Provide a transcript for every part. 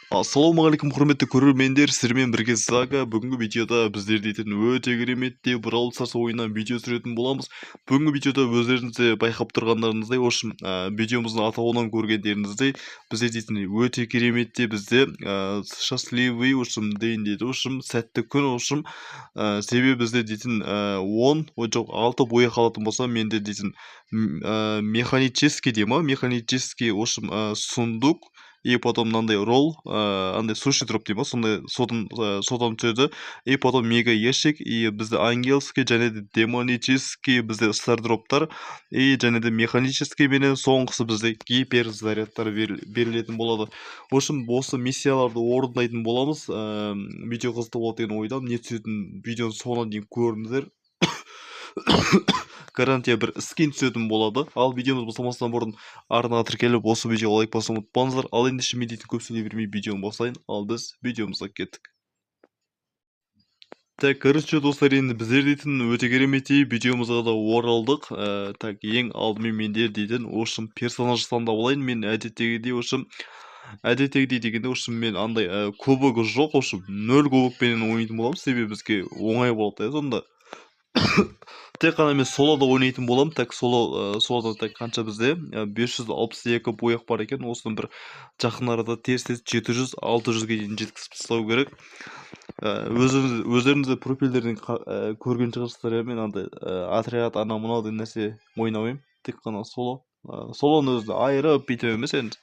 Ассалаумағалейкум, құрметті көрермендер, сіздермен бірге Зага. Бүгінгі видеода біздер дейтін өте кереметтей Brawl Stars ойынынан видео түсіретін боламыз. Бүгінгі видеода өздеріңіз де байқап тұрғандарыңыздай, в общем, видеомыздың атауынан көргендеріңіздей, біздер дейтін өте кереметтей бізде счастливый, в общем, день дейді, в общем, сәтті күн, в общем, себебі бізде дейтін 10, ой, жоқ, 6 бояқ алатын болса, менде дейтін механический дей ма, механический, в общем, сундук, и потом мынандай ролл, андай суши дроп дей ма, сондай содан түседі, и потом мега ящик, и бізде ангельский және де демонический бізде стар дроптар, и және де механический менен соңғысы бізде гиперзарядтар берілетін болады. В общем, осы миссияларды орындайтын боламыз. Видео қызықты болады деген ойдамын. Не түсетінін видеоның соңына дейін көріңіздер. Гарантия бір скин түсетін болады. Ал видеомыз бастамастан бұрын арнаға тіркеліп, осы видеоға лайк басуды ұмытпаңыздар. Ал ендеше мен дейтін көп сөйлей бермей видеоны бастайын. Ал біз видеомызға кеттік. Так, короче, достар, енді біздер дейтін өте кереметтей видеомызға да оралдық. Так, ең алдымен мендер дейтін, в общем, персонаж таңдап алайын. Мен әдеттегідей, в общем, әдеттегідей дегенде, в общем, мен андай кубогы жоқ, в общем, нөл кубокпенен ойнайтын боламын, себебі бізге оңай болады, иә. Сонда тек қана мен солода ойнайтын боламын. Так, соло, солода. Так, қанша бізде? 562 бояқ бар екен. Осыны бір жақын арада тез тез 700, 600-ге дейін жеткізіп тастау керек. Өздеріңіз де профильдерден көрген шығарсыздар, иә. Мен андай отряд, анау мынау деген нәрсе ойнамаймын, тек қана соло. Солоны өзі айырып бүйтіп емес, енді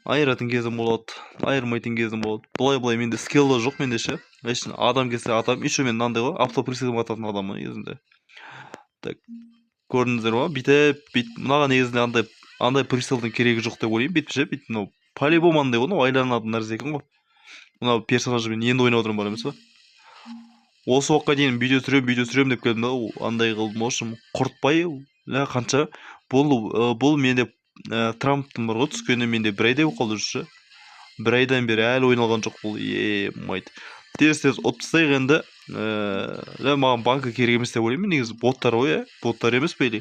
айыратын кезім болады, айырмайтын кезім болады. Былай былай менде скилл да жоқ менде ше, әшейін адам келсе, атамын. Еще мен мынандай ғой, автоприцел ататын адаммын негізінде. Так, көрдіңіздер ма, бүйтіп бүйтіп мынаған негізінде андай прицелдің керегі жоқ деп ойлаймын. Бүйтіп ше, бүйтіп мынау по любому андай ғой, мынау айланатын нәрсе екен ғой. Мынау персонажбен енді ойнап отырмын бар емес па? Осы уақытқа дейін видео түсіремін, видео түсіремін деп келдім да, андай қылдым, в общем, құртпай. Ля, қанша бұл менде Трамптың бар ғой түскені, менде бір айдай болып қалды уже ше. Бір айдан бері әлі ойналған жоқ бұл. Е, тез тез ұтып тастайық енді. Ля, маған банка керек емес деп ойлаймын негізі. Боттар ғой, иә, боттар емес пе? Или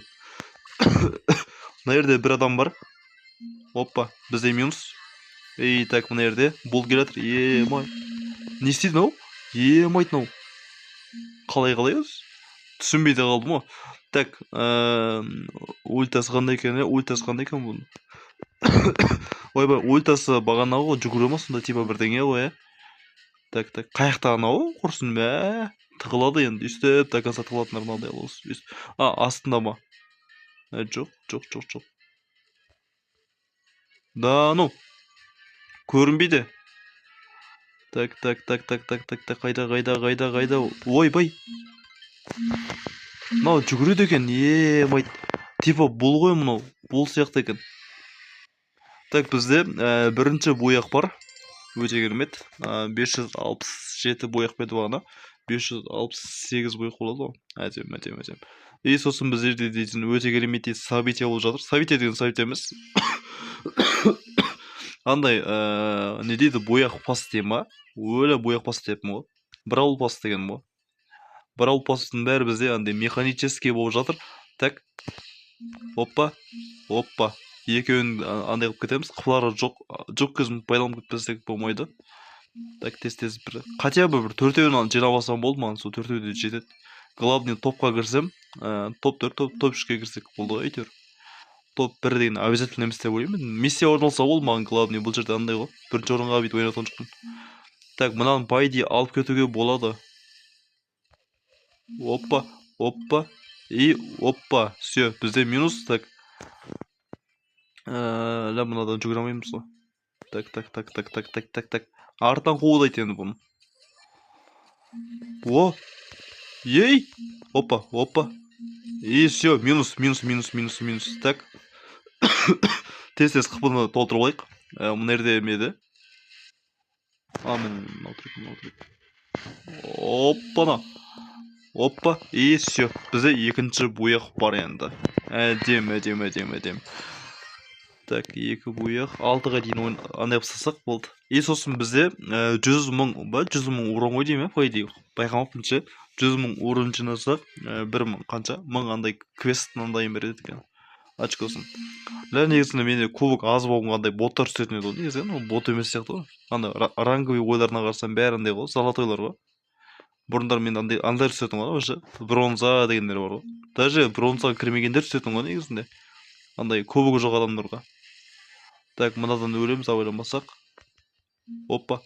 мына жерде бір адам бар. Опа, бізде минус. И так, мына жерде бұл келе жатыр. Е-май, не істейді мынау? Е-май, мынау қалай, қалай өзі түсінбей де қалдым ғой. Так, ультасы қандай екен, иә? Ультасы қандай екен бұның? Ойбай, ультасы бағанағы ғой, жүгіре ма сонда, типа бірдеңе ғой, иә. Так, так, қай жақта анау? Құрсын, мә, тығылады енді өйстіп, до конца тығылатындар мынандай осы. А, астында ма? Жоқ, жоқ, жоқ, жоқ, да ну, көрінбейді. Так, так, так, так, так, так, так, қайда, қайда, қайда, қайда? Ойбай, мынау жүгіреді екен. Е-май, типа бұл ғой мынау, бұл сияқты екен. Так, бізде бірінші бояқ бар, өте керемет. 567 бояқ па еді бағана? 568 бояқ болады ғой. Әдемі, әдемі, әдемі. И сосын біздерде дейтін өте кереметтей событие болып жатыр. Событие деген событие емес, андай не дейді, бояқ пас дей ма? Өлі, бояқ пас деппін ғой, браул пас деген ғой. Браул пастың бәрі бізде андай механический болып жатыр. Так, опа, опа, екеуін андай қылып кетеміз. Қылары жоқ, жоқ кезін пайдаланып кетпесек болмайды. Так, тез тез бір хотя бы бір төртеуін жинап алсам болды, маған сол төртеуі де жетеді. Главный топқа кірсем, топ төрт, топ үшке кірсек болды ғой әйтеуір. Топ бір деген обязательно емес деп ойлаймын. Миссия орындалса болды маған главный. Бұл жерде андай ғой, бірінші орынға бүйтіп ойнатқан жоқпын. Так, мынаны по идее алып кетуге болады. Опа, опа и опа, все, бізде минус. Так, ля, мынадан жүгіре алмаймыз ғой. Так, так, так, так, так, так, так, так, артынан қуалайды енді бұны. О, ей, опа, опа, и все, минус, минус, минус, минус, минус. Так, тез тез қпны толтырып алайық. Мына жерде ме еді? А, міне, мынау тұр екен, мынау тұр екен. Оппана, опа, и все, бізде екінші бояқ бар енді. Әдемі, әдемі, әдемі, әдемі. Так, екі бояқ, алтыға дейін андай қылып тастасақ болды. И сосын бізде 100 000 ба, 100 000 урон ғой деймін, иә, по идее, байқамаппын ше. 100 000 урон жинасақ, бір мың, қанша мың андай квест мынандайын береді екен. Очкосын. Ля, негізінде менде кубок аз болғандай боттар түсетін еді ғой. Негізі ол бот емес сияқты ғой. Ана ранговый ойларына қарасам бәрі андай ғой, золотойлар ғой. Бұрындар мен андай түсетін ғой, уже бронза дегендер бар ғой. Даже бронзаға кірмегендер түсетін ғой негізінде. Андай кубогы жоқ адамдарға. Так, мынадан өлеміз, абайламасақ. Опа,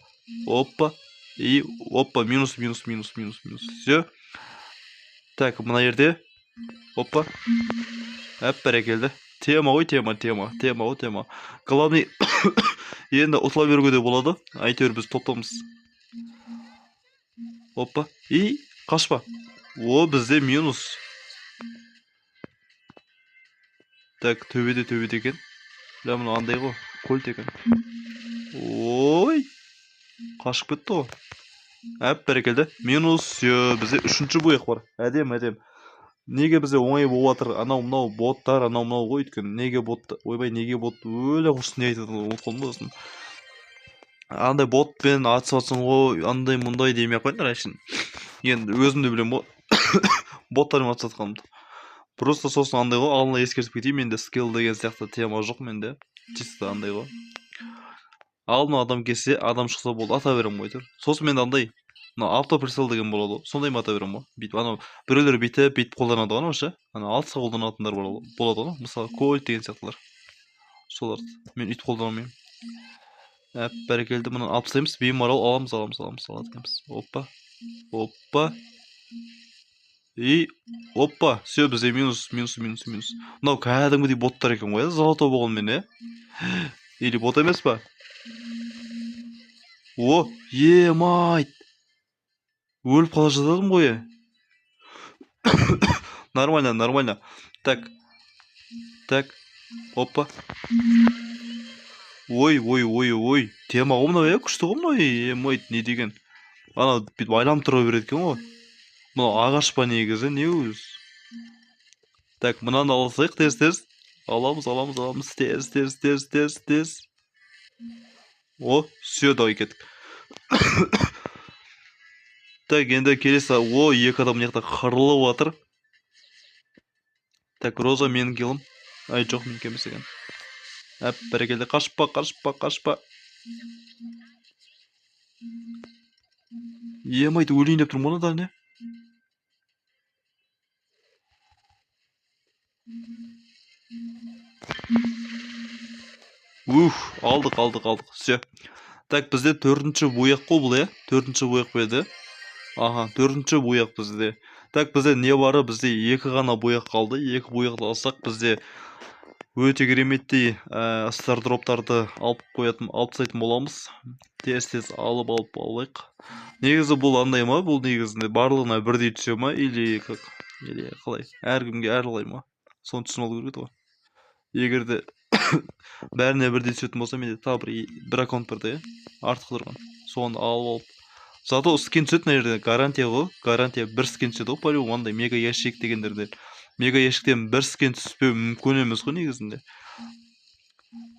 опа, и опа, минус, минус, минус, минус, минус. Все. Так, мына жерде. Опа. Әп, бәрекелді. Тема ғой, тема, тема, тема ғой, тема. Главный, енді ұтыла беруге де болады. Әйтеуір біз топтамыз. Опа. И қашпа. О, бізде минус. Так, төбеде, төбеде екен. Ля, мынау андай ғой, кольт екен. Ой. Қашып кетті ғой. Әп, бәрекелді. Минус, все, бізде үшінші бояқ бар. Әдем, әдем. Неге бізде оңай болып жатыр? Анау мынау боттар, анау мынау ғой, өйткені неге бот, ойбай, неге бот, өле құрсын, не айтатынын ұмытып қалдым ғой сосын. Андай ботпен атысып жатсың ғой, андай мұндай демей ақ қойыңдар әшейін. Енді өзім де білемін ғой, боттармен атысып жатқанымды. Просто сосын андай ғой, алдына ескертіп кетейін, менде скилл деген сияқты тема жоқ менде. Чисто андай ғой. Алдына адам келсе, адам шықса болды, ата беремін ғой әйтеуір. Сосын менде андай, мына автоприцел деген болады ғой, сондай ма ата беремін ғой. Бүйтіп анау біреулер бүйтіп, бүйтіп қолданады ғой анау ше. Ана алысқа қолданатындар болады ғой, мысалы кольт деген сияқтылар. Соларды мен өйтіп қолдана алмаймын. Әп, бәрекелді, мұны алып тастаймыз, беймарал аламыз, аламыз, аламыз, алады екенбіз. Опа, опа. И опа, все, бізде минус, минус, минус, минус. Мынау кәдімгідей боттар екен ғой, золотой болғанмен, е? Или бот емес па? О, емайт. Өліп қала жаздадым ғой, е. Нормально, нормально. Так. Так. Опа. Ой, ой, ой, ой. Тема ғой мынау, е, күшті ғой мынау, емайт, не деген. Анау бүйтіп айланып тұра береді екен ғой. Мынау ағаш па негізі, не өзі? Так, мынаны алсайық, тез, тез. Аламыз, аламыз, аламыз. Тез, тез, тез, тез, тез. О, все, давай кеттік. Так, енді келесі, о, екі адам мына жақта қырылып жатыр. Так, Роза менің киллім. Ай, жоқ, менікі емес екен. Әп, бәрекелді, қашпа, қашпа, қашпа. Емайт, өлейін деп тұрмын ғой мынадан, не? Уф, алдық, алдық, алдық. Все. Так, бізде төртінші бояқ қой бұл, е? Төртінші бояқ па еді? Аха, төртінші бояқ бізде. Так, бізде не бары? Бізде екі ғана бояқ қалды. Екі бояқты алсақ, бізде өте кереметтей, стардроптарды алып қоятын, алып тастайтын боламыз. Тез-тез алып, алып алайық. Негізі бұл андай ма? Бұл негізінде барлығына бірдей түсе ма? Или как? Или қалай? Әркімге әрқалай ма? Соны түсініп алу керек еді ғой. Егер де бәріне бірдей түсетін болса, менде тағы бір аккаунт бар да, е? Артық тұрған. Соны алып алып. Зато скин түседі мына жерде, гарантия ғой. Гарантия бір скин түседі ғой, по-любому андай мега ящик дегендерде. Мега ящиктен бір скин түспеу мүмкін емес қой негізінде.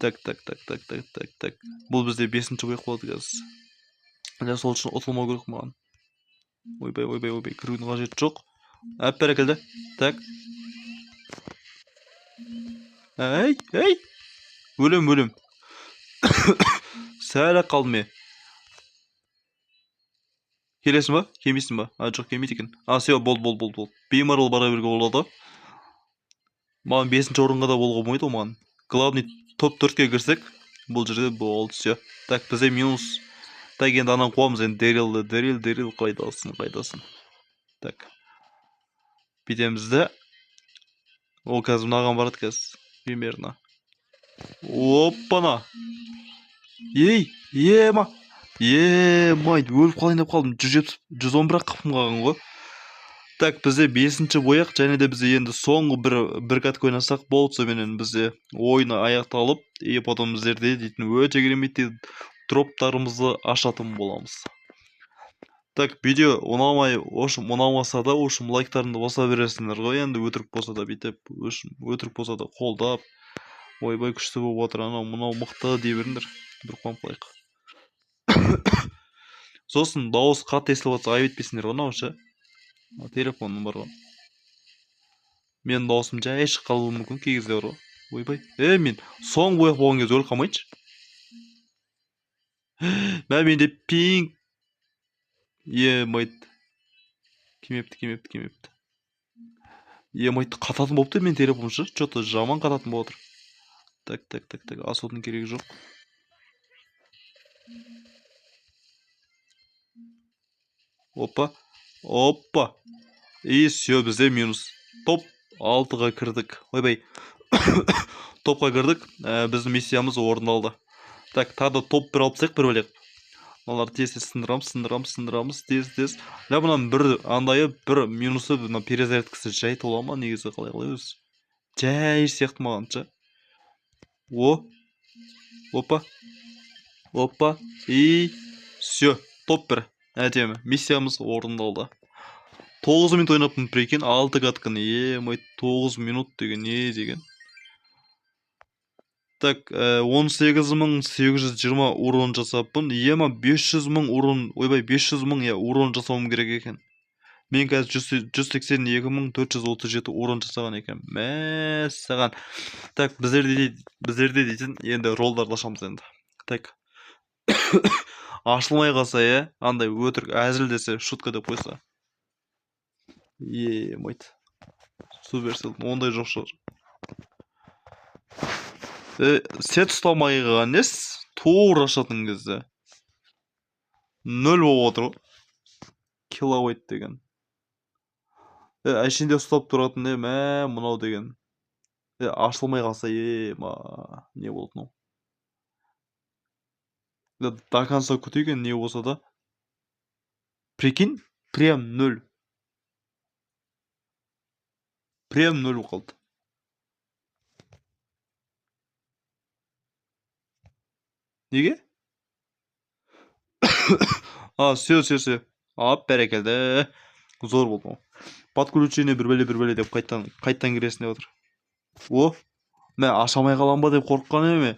Так, так, так, так, так, так, так. Бұл бізде бесінші бояқ болады қазір. Міне сол үшін ұтылмау керек маған. Ойбай, ойбай, ойбай, кірудің қажеті жоқ. Әп, бәрекелді. Так. Әй, әй. Өлем, өлем. Сәл-ақ қалдым мен. Келесің ба? Келмейсің ба? А, жоқ, келмейді екен. А, все, болды, болды, болды, болды. Беймарал бара беруге болады. Маған бесінші орынға да болуға болмайды ғой маған. Главный топ төртке кірсек, бұл жерде болды, все. Так, бізде минус. Так, енді ананы қуамыз енді Дэрилді, Дэрил, Дэрил қайдасың, қайдасың. Так. Бүйтеміз де. Ол қазір мынаған барады қазір. Примерно. Оппана. Ей, ема. Емай, өліп қалайын деп қалдым. Жүз жетпіс, жүз он бір ақ қыпым қалған ғой. Так, бізде бесінші бояқ, және де бізде енді соңғы бір катка ойнасақ болды, соменен бізде ойын аяқталып, и потом біздерде дейтін өте кереметтей дроптарымызды ашатын боламыз. Так, видео ұнамай, в общем, ұнамаса да, в общем, лайктарыңды баса бересіңдер ғой, енді өтірік болса да бүйтіп, в общем, өтірік болса да қолдап, ойбай күшті болып отыр, анау мынау мықты дей беріңдер, бір қуанып қалайық. Сосын дауыс қатты естіліп жатса айып етпейсіңдер ғой, мынау ше. Телефоным бар ғой. Менің дауысым жай шығып қалуы мүмкін кей кезде бар ғой. Ойбай. Е, мен соңғы бояқ болған кезде өліп қалмайыншы. Мә, менде пинг. Е, майт. Келмепті, келмепті, келмепті. Е, майт, қататын болыпты мен телефон шы. Чё-то жаман қататын болып отыр. Так, так, так, так, асудың керегі жоқ. Опа, опа. И все, бізде минус. Топ 6-ға кірдік. Ойбай. Топқа кірдік. Біздің миссиямыз орындалды. Так, тағы да топ 1 алып тастайық, бір бөлек. Мыналарды тез-тез сындырамыз, сындырамыз, сындырамыз, тез-тез. Мына мынаның бір андайы, бір минусы, мына перезарядкасы жай тола ма негізі, қалай қалай өзі? Жай сияқты маған ше. О. Опа. Опа. И все, топ 1. Әдемі. Миссиямыз орындалды. 9 минут ойнаппын, прикинь, 6 катканы. Е, май, 9 минут деген не деген? Так, 18820 урон жасаппын. Ема, 500 мың урон, ойбай, 500 мың, иә, урон жасауым керек екен. Мен қазір жүз сексен екі мың төрт жүз отыз жеті урон жасаған екенмін. Мәссаған. Так, біздерде дейтін енді ролдарды ашамыз енді. Так. Ашылмай қалса, иә, андай өтірік әзілдесе, шутка деп қойса. Е, майт. Суперсел, ондай жоқ шығар. Сет ұстамай қалған нес? Тура ашатын кезде. 0 болып отыр ғой. Килобайт деген. Әшейінде ұстап тұратын, мә, мынау деген. Ашылмай қалса, ма, не болды мынау? До конца күтейік енді, не болса да. Прикинь, прям 0. Прям 0 болып қалды. Неге? А, все, все, все. Ап, бәрекелді. Зор болды мынау. Подключение бір бәле, бір бәле деп қайттан кіресің деп отыр. О, мә, аша алмай қалам ба деп қорыққан еме.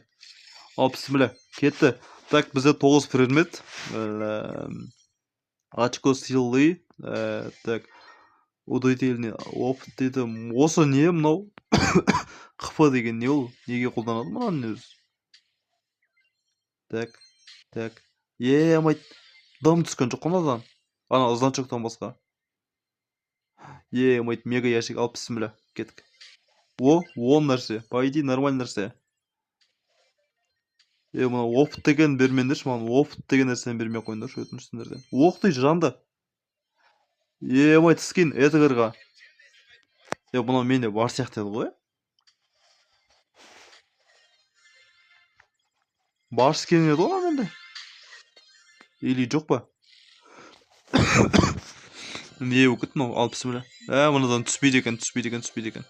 Ал, бісміллә, кетті. Так, бізде 9 предмет. Очко силы. Так, удивительный опыт дейді. Осы не мынау? ҚП деген не ол? Неге қолданады мынаны өзі? Так, так. Е, майт, дым түскен жоқ қой мынадан. Ана значоктан басқа. Е, майт, мега ящик, ал, бісміллә, кеттік. О, 10 нәрсе. По идее, нормальный нәрсе. Е, мына опыт деген бермеңдерші, маған опыт деген нәрсені бермей қойыңдаршы, өтініш сендерден. Ох ты, жанды. Е, майт, скин Эдгарға. Е, мынау менде бар сияқты еді ғой. Бар скин еді ғой менде. Или жоқ па? Не болып кетті мынау? Ал, бісміллә. Ә, мынадан түспейді екен, түспейді екен, түспейді екен.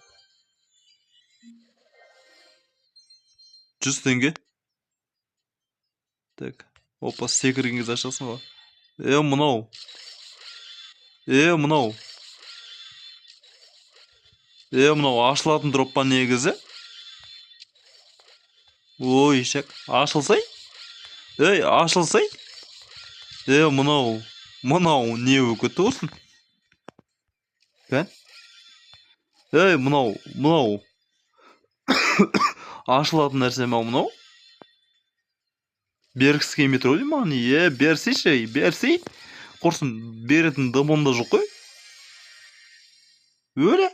100 теңге. Так, опа, секірген кезде ашасың ғой. Е, мынау. Е, мынау. Е, мынау ашылатын дроп па негізі? Ой, ешек, ашылсай? Ей, ашылсай? Е, мынау. Мынау не болып кетті осын? Кән? Ей, мынау, мынау. Ашылатын нәрсе ме мынау? Бергісі келмей тұр ғой деймін маған. Е, берсейші, ей, берсей. Құрсын, беретін дымым да жоқ қой. Өле?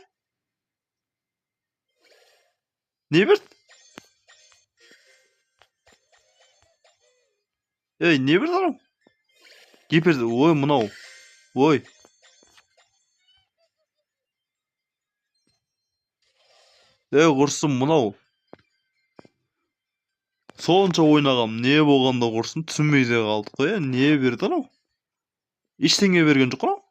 Не берді? Ей, не берді анау? Гипер, ой, мынау. Ой. Ей, құрсын, мынау. Сонша ойнағам, не болғанда құрсын, түсінбей де қалдық қой, ә? Не берді анау? Ештеңе берген жоқ қой анау.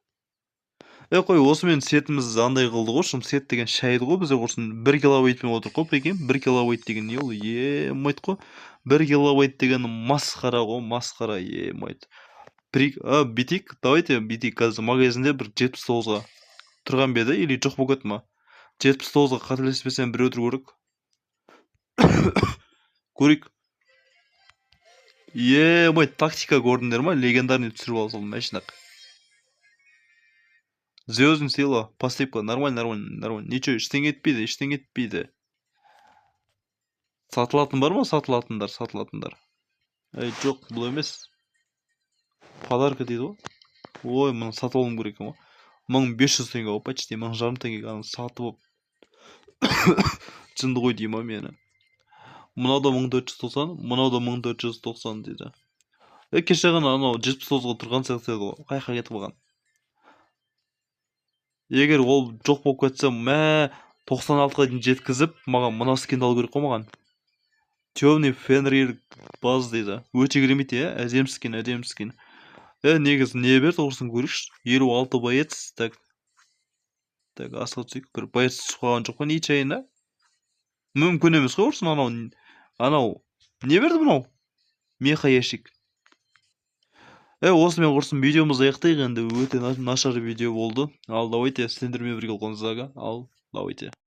Ей, қой, осымен сетіміз андай қылды ғой, шын сет деген шайды ғой, бізде құрсын 1 килобайтпен отырық қой, прикинь, 1 килобайт деген не ол? Е, майт қой. 1 килобайт деген масқара ғой, масқара, е, майт. Бүйтейік, давайте бүйтейік, қазір магазинде бір жетпіс тоғызға тұрған ба еді, или жоқ болып кетті ма? Жетпіс тоғызға қателеспесем біреу тұру керек. Көрейік. Е, май, тактика көрдіңдер ма? Легендарный түсіріп алып салдым, мәшін ақ. Звездный сила, посыпка, нормально, нормально, нормально. Ничего, ештеңе етпейді, ештеңе етпейді. Сатылатын бар ма? Сатылатындар, сатылатындар. Ей, жоқ, бұл емес. Подарка дейді ғой. Ой, мұны сатып алуым керек екен ғой. 1500 теңге ғой, почти 1500 теңгеге аны сатып алып. Жынды ғой дей ма мені. Мынау да 1490, мынау да 1490 дейді. Е, кеше ғана анау 79-ға тұрған сияқты еді ғой. Қай жаққа кетіп қалған? Егер ол жоқ болып кетсе, мә, 96-ға дейін жеткізіп, маған мына скинді алу керек қой маған. Темный Фенрир баз дейді. Өте керемет, иә, әдемі скин, әдемі скин. Е, негізі не берді, құрсын көрейікші. 56 боец, так. Так, асыға түсейік. Бір боец түсіп қалған жоқ па нечаянно? Мүмкін емес қой, құрсын анау. Анау не берді мынау? Меха ящик. Е, осымен, құрсын, видеомызды аяқтайық енді. Өте нашар видео болды. Ал давайте, сендермен бірге болған Зага. Ал давайте.